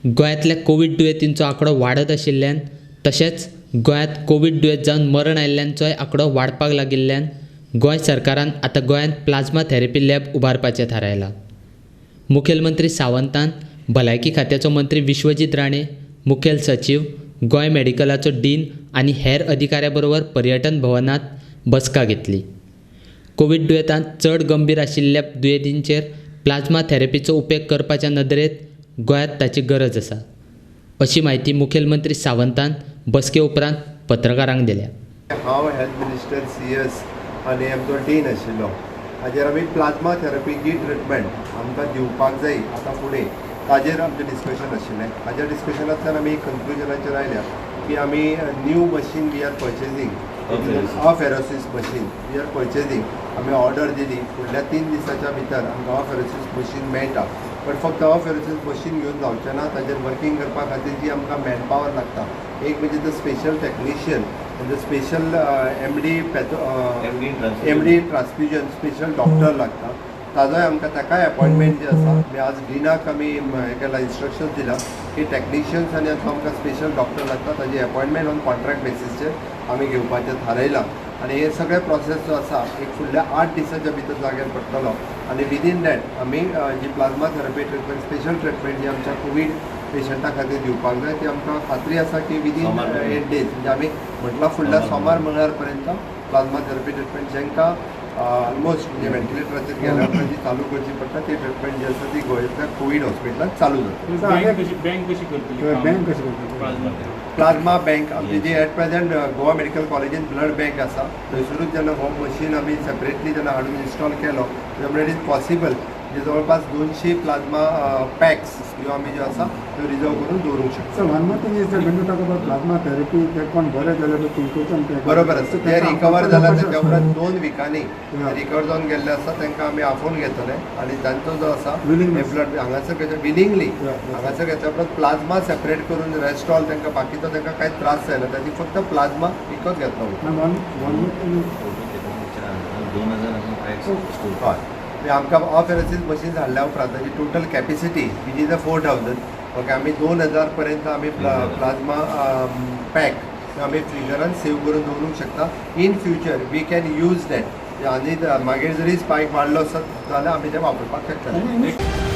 गोंयांतल्या कोवीड दुयेंतींचो आंकडो वाडत आशिल्ल्यान तशेंच गोंयांत कोवीड दुयेंत जावन मरण आयिल्ल्यांचोय आंकडो वाडपाक लागिल्ल्यान गोंय सरकारान आतां गोंयांत प्लाझ्मा थेरपी लॅब उबारपाचें थारायलां. मुखेलमंत्री सावंतान भलायकी खात्याचो मंत्री विश्वजीत राणे, मुखेल सचीव, गोंय मेडिकलाचो डीन आनी हेर अधिकाऱ्यां बरोबर पर्यटन भवनांत बसका घेतली. कोवीड दुयेंतांत चड गंभीर आशिल्ल्या दुयेंतींचेर प्लाझ्मा थेरपीचो उपेग करपाच्या नदरेंत गोंयांत ताची गरज आसा, अशी म्हायती मुखेलमंत्री सावंतान बसके उपरांत पत्रकारांक दिल्या. हांव हेल्थ मिनिस्टर CS आनी आमचो डीन आशिल्लो, हाजेर आमी प्लाझ्मा थेरपी जी ट्रिटमेंट आमकां दिवपाक जाय आतां फुडें ताजेर आमचें डिस्कशन आशिल्लें. हाज्या डिस्कशनांतल्यान आमी कन्क्लुजनाचेर आयल्या की आमी new machine we are purchasing, apheresis machine we are purchasing. आमी ऑर्डर दिली, फुडल्या 3 दिसाच्या भितर आमकां अफेरोसीस मशीन मेळटा. बट फक्त अफेरोसीस मशीन घेवन जावचें ना, ताजेर वर्कींग करपा खातीर जी आमकां मॅनपावर लागता, एक म्हणजे the special technician, म्हणजे special MD MD transfusion special doctor लागता, ताजोय आमकां ताकाय अपॉयंटमेंट जी आसा. आमी आज डिनाक आमी हें केलां, इन्स्ट्रक्शन्स दिला की टॅक्निशियन्स आनी जो आमकां स्पेशल डॉक्टर लागता ताजी अपॉयंटमेंट ऑन कॉन्ट्रॅक्ट बेसीसचेर आमी घेवपाचें थारायलां. आनी हे सगळे प्रोसेस जो आसा एक फुडल्या 8 दिसाच्या भितर जाग्यार पडटलो आनी विदीन that आमी जी plasma therapy treatment special treatment जी आमच्या कोवीड पेशंटा खातीर दिवपाक जाय ती आमकां खात्री आसा की विदीन 8 डेज, म्हणजे आमी म्हटलां फुडल्या सोमार मंगळार पर्यंत प्लाझ्मा थेरपी ट्रिटमेंट जांकां ऑलमोस्ट म्हणजे व्हेंटिलेटराचेर गेल्या उपरांत जी चालू करची पडटा ती ट्रिटमेंट जी आसा ती गोंयांतल्या कोवीड हॉस्पिटलांत चालू जाता. बँक कशी करतली? बँक कशी करतली? प्लाझ्मा बँक आमची जी एट प्रेझेंट गोवा मेडिकल कॉलेजीन ब्लड बँक आसा, थंयसरूच जेन्ना हो मशीन आमी सेपरेटली जेन्ना हाडून इन्स्टॉल केलो त्यामुळे it is possible जे जवळपास 200 प्लाझ्मा पॅक्स ह्यो आमी ज्यो आसा त्यो रिजर्व करून दवरूंक शकता. Sir, one more thing is when you talk about plasma therapy, ते कोण बरे जाले पळय तुमकां बरोबर आसा, ते रिकवर जाला तेच्या उपरांत 2 विकांनी रिकवर जावन गेल्ले आसा तांकां आमी आफोवन घेतले आनी तांचो जो आसा ब्लड हांगासर घेतले विलिंगली, हांगासर घेतल्या उपरांत प्लाझ्मा सेपरेट करून रेस्ट ऑल तांकां बाकीचो तांकां कांय त्रास जायना, ताची फक्त प्लाझ्मा विकत घेतलो. हय, आमकां अफेरोसीस मशीन हाडल्या उपरांत ताची total capacity which is a 4000, okay, आमी 2000 पर्यंत आमी प्लाझ्मा पॅक आमी फ्रिजरान सेव करून दवरूंक शकता. In future we can use that, आनी मागीर जरी स्पायक वाडलो आसत जाल्यार आमी ते वापरपाक शकता.